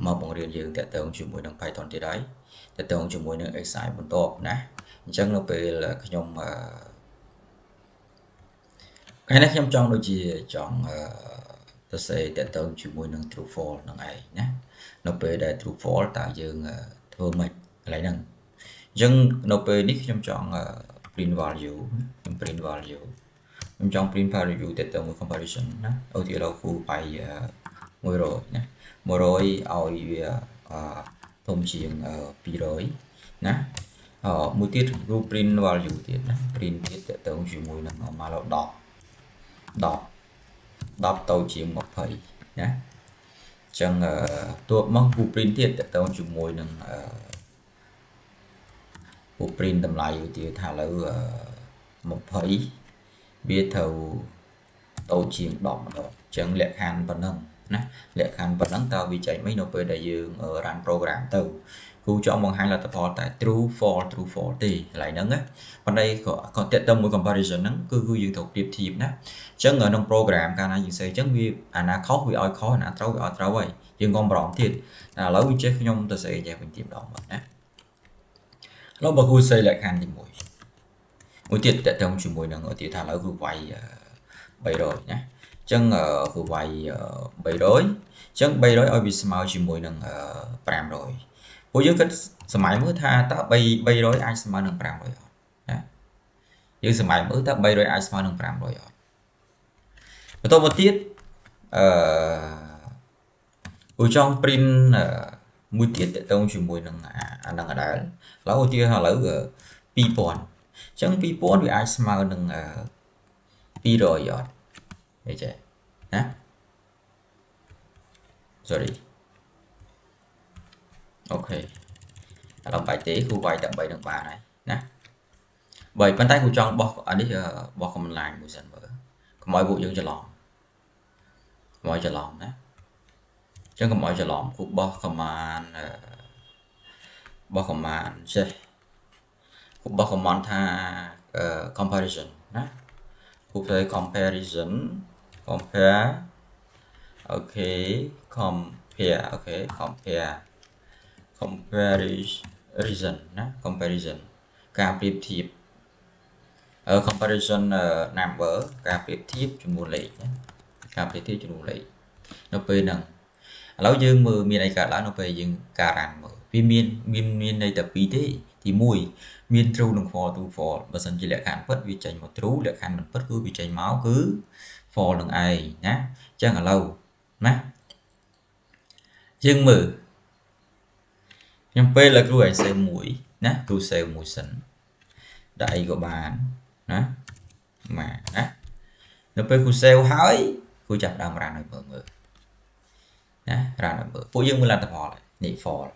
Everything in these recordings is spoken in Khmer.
មកបង្រៀនយើងតាក់ទងជាមួយនឹង Python ទៀតហើយតាក់ទងជាមួយនឹង exercise បន្ទាប់ណាអញ្ចឹងនៅពេលខ្ញុំថ្ងៃនេះខ្ញុំចង់ដូចជាចង់ទៅសេតាក់ទងជាមួយនឹង true false នឹងឯងណានៅពេលដែល true false តើយើងធ្វើម៉េចកន្លែងហ្នឹងអញ្ចឹងនៅពេលនេះខ្ញុំចង់ print value ខ្ញុំ print value ខ្ញុំចង់ print value ទៅទៅមួយ comparison ណាឧទាហរណ៍គ្រូវាយ100ណា100ឲ្យវាធំជាង200ណាអមួយទៀតគ្រូ print value ទៀតណា print ទៀតតទៅជាមួយនឹងមកឡ10 10 10ទៅជាង20ណាអញ្ចឹងតួមកគ្រូ print ទៀតតទៅជាមួយនឹងគ្រូ print តម្លៃឧទាហរណ៍ថាឥឡូវ20វាត្រូវតូចជាង10ម្ដងអញ្ចឹងលក្ខខណ្ឌប៉ុណ្ណឹងណាលក្ខខណ្ឌប៉ុណ្ណឹងតើវាចែកមិននៅពេលដែលយើង run program ទៅគ្រូចង់បង្ហាញលទ្ធផលតែ true false true false ទេកន្លែងហ្នឹងណាប៉ុន្តែក៏ក៏តេទៅមួយ comparison ហ្នឹងគឺគឺយើងត្រូវប្រៀបធៀបណាអញ្ចឹងក្នុង program កាលណាយើងសេអញ្ចឹងវាអាណាខុសវាឲ្យខុសអាណាត្រូវវាឲ្យត្រូវហើយយើងកុំបារម្ភទៀតតែឥឡូវវាចេះខ្ញុំទៅសេចេះវិញទៀតម្ដងមកណាឥឡូវបើគ្រូសេលក្ខខណ្ឌទី1មួយទៀតតេទៅជាមួយនឹងឧទាហរណ៍ថាឥឡូវគ្រូវាយ300ណាអញ្ចឹងគ្រូវាយ300អញ្ចឹង300ឲ្យវាស្មើជាមួយនឹង500ពួកយើងគិតសម័យមើលថាតើ3 300អាចស្មើនឹង500អត់ណាយើងសម័យមើលតើ300អាចស្មើនឹង500អត់បន្តមកទៀតអឺពូចង់ print មួយទៀតតទៅជាមួយនឹងអានឹងដដែលឥឡូវឧទាហរណ៍ឥឡូវ2000អញ្ចឹង2000វាអាចស្មើនឹង200អត់អីចេះណា sorry OK ឥឡូវបាច់ទេគ្រូវាយតែ3នឹងបានហើយណា3ប៉ុន្តែគ្រូចង់បោះអានេះបោះ command line មួយសិនមើលកុំឲ្យពួកយើងច្រឡំកុំឲ្យច្រឡំណាអញ្ចឹងកុំឲ្យច្រឡំគ្រូបោះ command បោះ command ចេះគ្រូបោះ command ថា comparison ណាគ្រូធ្វើ comparison compare OK compare OK compare comparison ណា comparison ការប្រៀបធៀប comparison number ការប្រៀបធៀបចំនួនលេខណាការប្រៀបធៀបចំនួនលេខនៅពេលហ្នឹងឥឡូវយើងមើលមានអីកើតឡើងនៅពេលយើងការ run មើលវាមានមានមានន័យតែពីរទេទី1មាន true និង false true false បើសិនជាលក្ខខណ្ឌពិតវាចេញមក true លក្ខខណ្ឌមិនពិតគឺវាចេញមកគឺ false នឹងឯងណាអញ្ចឹងឥឡូវណាយើងមើលខ្ញុំពេលឲ្យគ្រូឲ្យ save មួយណាគ្រូ save មួយសិនដាក់អីក៏បានណាបាទណានៅពេលគ្រូ save ហើយគ្រូចាប់ដើម run ឲ្យមើលមើលណា run ឲ្យមើលពួកយើងមើលលទ្ធផលនេះ false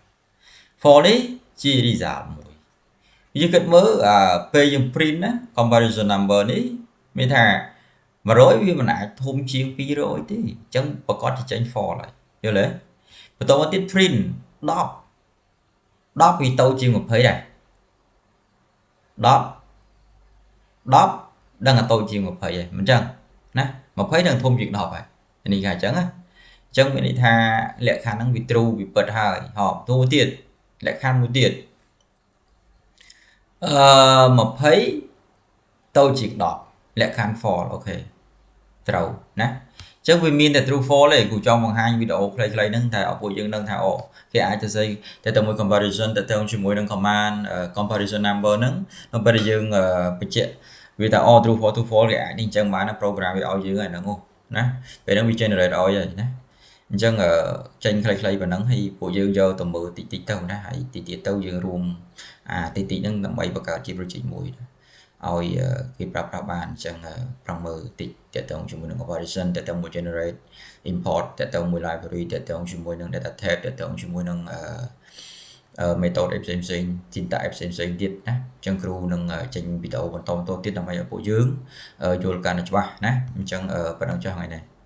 false នេះជា result មួយយើងគិតមើលពេលយើង print ណា comparison number នេះមានថា100វាមិនអាចធំជាង200ទេអញ្ចឹងប្រកាសជាចេញ false ហើយយល់ទេបន្តមកទៀត print 10 10វាតូចជាង20ដែរ10 10ដឹងតែតូចជាង20ហើយមិនចឹងណា20ដឹងធំជាង10ហើយនេះគេអញ្ចឹងណាអញ្ចឹងមានន័យថាលក្ខខណ្ឌហ្នឹងវា true វាពិតហើយហបទូទៀតលក្ខខណ្ឌមួយទៀតអឺ20តូចជាង10លក្ខខណ្ឌ false OK ត្រូវណាអញ្ចឹងវាមានតែ true false ទេគ្រូចង់បង្ហាញវីដេអូខ្លីៗហ្នឹងតែឲ្យពួកយើងដឹងថាអូគេអាចទៅស្អីតែទៅមួយ comparison ទៅទៅជាមួយនឹង command comparison number ហ្នឹងនៅពេលដែលយើងបញ្ជាក់វាថាអូ true false true false គេអាចនេះអញ្ចឹងបានណា program វាឲ្យយើងហើយហ្នឹងណាពេលហ្នឹងវា generate ឲ្យហើយណាអញ្ចឹងចេញខ្លីៗប៉ុណ្ណឹងហើយពួកយើងយកទៅមើលតិចតិចទៅណាហើយតិចទៀតទៅយើងរួមអាតិចតិចហ្នឹងដើម្បីបង្កើតជា project មួយឲ្យគេប្រើប្រាស់បានអញ្ចឹងប្រងមើលតិចតកតងជាមួយនឹង comparison តកតងមួយ generate import តកតងមួយ library តកតងជាមួយនឹង data type តកតងជាមួយនឹង method អីផ្សេងផ្សេង syntax ផ្សេងផ្សេងទៀតណាអញ្ចឹងគ្រូនឹងចេញវីដេអូបន្តបន្តទៀតដើម្បីឲ្យពួកយើងយល់កាន់តែច្បាស់ណាអញ្ចឹងប៉ុណ្ណឹងចុះថ្ងៃនេះ។